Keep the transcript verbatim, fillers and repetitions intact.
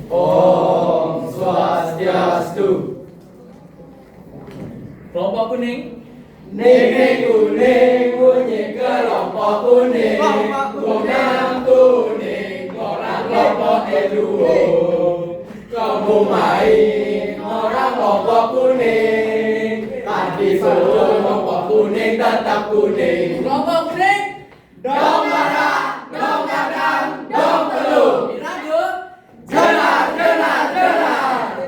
Om Swastiastu. Kelompok kuning. Ning ning kuning, bunyi kelompok kuning. Kelompok kuning. Kunang kuning, orang kelompok kedua. Kamu main orang kelompok kuning. Tadi sore kelompok kuning tetap kuning. Kelompok kuning. Dong gadang, dong gadang, dong telur. Diragu. Jenar, jenar, jenar.